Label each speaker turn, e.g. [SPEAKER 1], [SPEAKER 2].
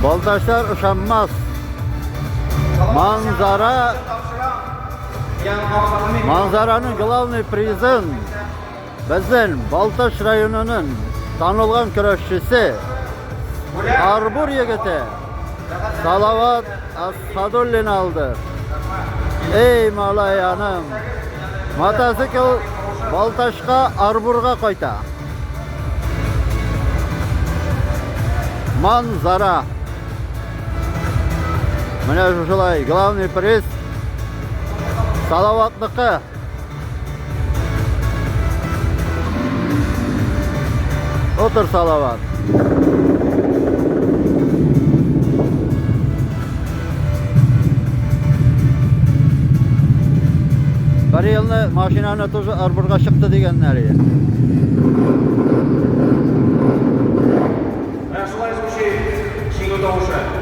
[SPEAKER 1] Балтачлар ышанмас. Манзара Манзараның главный призын безнең Балтач районының танылган көрәшчесе Арбур егете Салават Асхадуллин алды. Эй, малай аным! Мотоцикл Балтачка Арбурга кайта. Манзара. Менә шушылай главный приз Салаватныкы. Отыр Салават. Бер елны машинаны тоже арборга чыкты дигәннәр иде.
[SPEAKER 2] Менә шулай звучит җиңү тавышы.